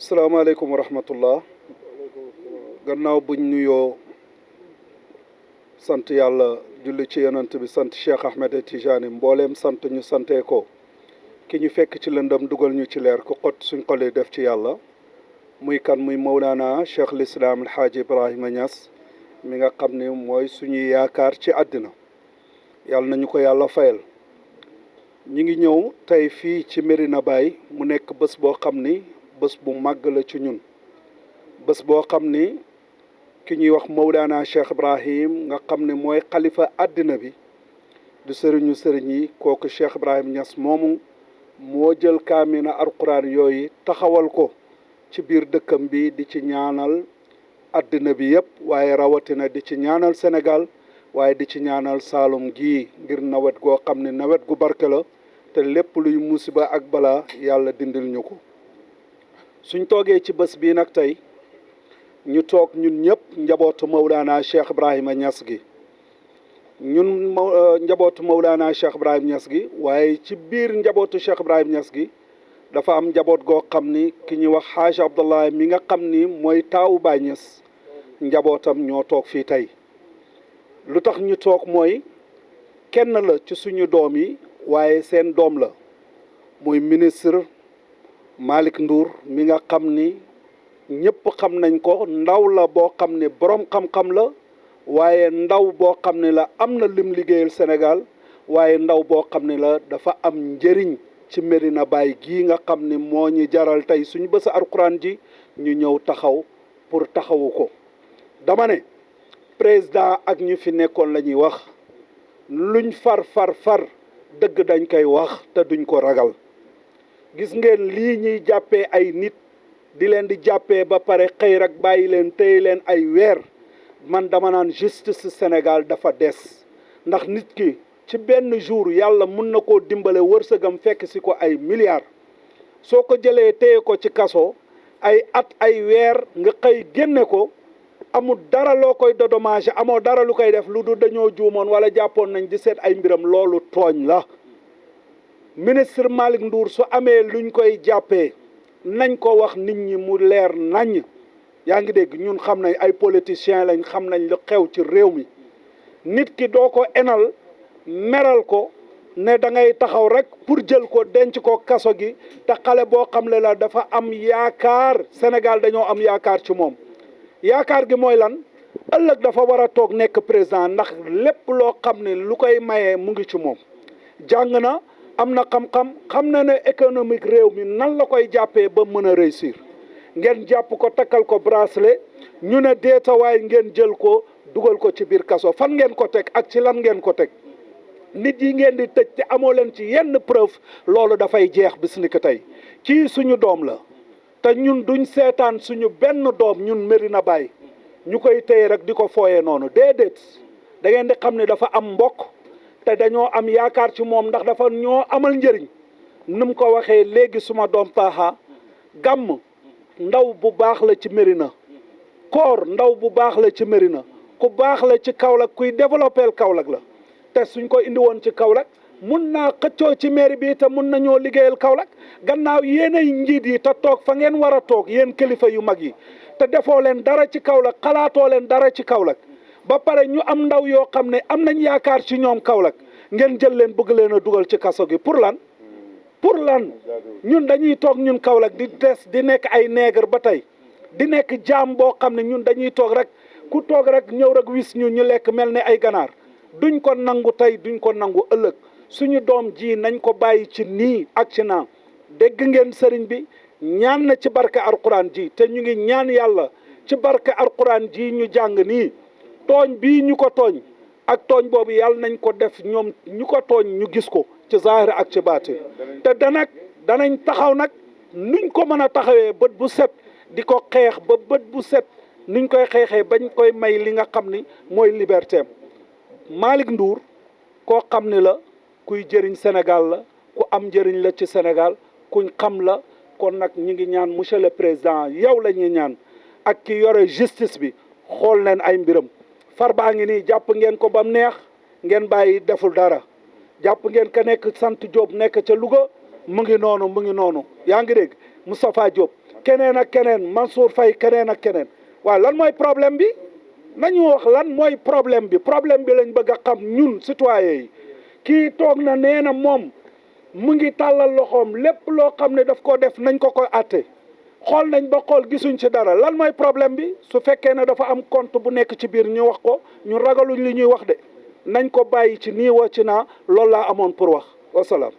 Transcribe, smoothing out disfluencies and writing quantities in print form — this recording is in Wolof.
salaamaaleykum wa rahmatullah. Gannaaw buñ nuyoo sant yàlla julli ci yonant bi sant Cheikh Ahmed Tijani mbooleem sant ñu santee ko ki ñu fekk ci lëndëm dugal ñu ci leer ku xot suñ xol yi def ci yàlla muy kan muy Mawlana Cheikh l'Islam El Hadji Ibrahima Niass mi nga xam ne mooy suñuy yaakaar ci àddina yàlla nañu ko yàlla fayal. ñi ngi ñëw tey fii ci Medina Baye mu nekk bés boo xam ni bés bu màgg la ci ñun bés boo xam ni ki ñuy wax Mawlana Cheikh Ibrahim nga xam ne mooy xalifa àddina bi du sëriñu sëriñ yi kooku Cheikh Ibrahim Niass moomu moo jël kaamina alquran yooyu taxawal ko ci biir dëkkam bi di ci ñaanal àddina bi yépp waaye rawatina di ci ñaanal Sénégal waaye di ci ñaanal Saalum gii ngir nawet goo xam ne nawet gu barke la te lépp luy musiba ak balaa yàlla dindil ñu ko. suñ toogee ci bés bii nag tey ñu toog ñun ñëpp njabootu Mawlana Cheikh Ibrahima Niass gi ñun njabootu Mawlana Cheikh Ibrahima Niass gi waaye ci biir njabootu Cheikh Ibrahima Niass gi dafa am njaboot goo xam ni ki ñuy wax Haaj Abdallah mi nga xam ni mooy taawu Baay Niass njabootam ñoo toog fii tey lu tax ñu toog mooy kenn la ci suñu doom yi waaye seen doom la muy ministre Malick Ndour mi nga xam ni ñëpp xam nañ ko ndaw la boo xam ne borom xam-xam la waaye ndaw boo xam ne la am na lim liggéeyal Sénégal waaye ndaw boo xam ne la dafa am njëriñ ci Medina Baye gii nga xam ne moo ñu jaral tey suñu bés alquran ji ñu ñëw taxaw pour taxawu ko. dama ne président ak ñu fi nekkoon la ñuy wax luñ far dëgg dañ koy wax te duñ ko ragal. gis ngeen lii ñuy jàppee ay nit di leen di jàppee ba pare xëy rek bàyyi leen téye leen ay weer man dama naan justice Sénégal dafa des ndax nit ki ci benn jour yàlla mun na koo dimbale wërsëgam fekk si ko ay milliards soo ko jëlee téye ko ci kaso ay at ay weer nga xëy génne ko amul dara loo koy dédommagé amoo dara lu koy def lu du dañoo juumoon wala jàppoon nañ di seet ay mbiram loolu tooñ la. ministre Malick Ndour su amee luñ koy jàppee nañ ko wax nit ñi mu leer nañ yaa ngi dégg ñun xam nañ ay politiciens lañ xam nañ lu xew ci réew mi nit ki doo ko enal meral ko ne da ngay taxaw rek pour jël ko denc ko kaso gi te xale boo xam ne la dafa am yaakaar Sénégal dañoo am yaakaar ci moom yaakaar gi mooy lan ëllëg dafa war a toog nekk président ndax lépp loo xam ne lu koy mayee mu ngi ci moom jàng na am na xam-xam xam na ne économique réew mi nan la koy jàppee ba mën a réussir ngeen jàpp ko takkal ko bracelet ñu ne deetawaay ngeen jël ko dugal ko ci biir kaso fan ngeen ko teg ak ci lan ngeen ko teg nit yi ngeen di tëj te amoo leen ci yenn preuve loolu dafay jeex bis ni ko tey kii suñu doom la te ñun duñ seetaan suñu benn doom ñun Medina Baye ñu koy téye rek di ko fooyee noonu déedéet da ngeen di xam ne dafa am mbokk te dañoo am yaakaar ci moom ndax dafa ñoo amal njëriñ nu mu ko waxee léegi suma doom Taha gàmm ndaw bu baax la ci Medina koor ndaw bu baax la ci Medina ku baax la ci Kaolack kuy développeel Kaolack la te suñ ko indi woon ci Kaolack mun naa xëccoo ci mairie bi te mun nañoo liggéeyal Kaolack gannaaw yéenay njiit yi te toog fa ngeen war a toog yéen kilifa yu mag yi te defoo leen dara ci Kaolack xalaatoo leen dara ci Kaolack ba pare ñu am ndaw yoo xam ne am nañ yaakaar ci ñoom Kaolack ngeen jël leen bëgg leen a dugal ci kaso gi pour lan ñun dañuy toog ñun Kaolack di des di nekk ay nègre ba tey di nekk jaam boo xam ne ñun dañuy toog rek ku toog rek ñëw rek wis ñu lekk mel ne ay ganaar duñ ko nangu tey duñ ko nangu ëllëg suñu doom ji nañ ko bàyyi ci nii ak ci naa dégg ngeen sëriñ bi ñaan na ci barke alquran ji te ñu ngi ñaan yàlla ci barke alquran ji ñu jàng nii tooñ bii ñu ko tooñ ak tooñ boobu yàlla nañ ko def ñoom ñu ko tooñ ñu gis ko ci zahir ak ci baatin te danañ taxaw nag nuñ ko mën a taxawee bët bu set di ko xeex ba bët bu set nuñ koy xeexee bañ koy may li nga xam ni mooy liberté am Malick Ndour koo xam ni la kuy jëriñ Sénégal la ku am njëriñ la ci Sénégal kuñ xam la kon nag ñu ngi ñaan monsieur le président yow la ñuy ñaan ak ki yore justice bi xool leen ay mbiram Farba ngi nii jàpp ngeen ko bam neex ngeen bàyyi deful dara jàpp ngeen ka nekk sant Diop nekk ca Louga mu ngi noonu yaa ngi dégg Moustapha Diop keneen ak keneen Mansour Faye keneen ak keneen waaw lan mooy problème bi nañu wax lan mooy problème bi lañ bëgg a xam ñun citoyen yi kii toog na nee na moom mu ngi tàllal loxoom lépp loo xam ne daf ko def nañ ko koy àtte xool nañ ba xool gisuñ ci dara lan mooy problème bi su fekkee ne dafa am compte bu nekk ci biir ñu wax ko ñu ragaluñ li ñuy wax de nañ ko bàyyi ci nii wa ci naa loolu laa amoon pour wax wasalaam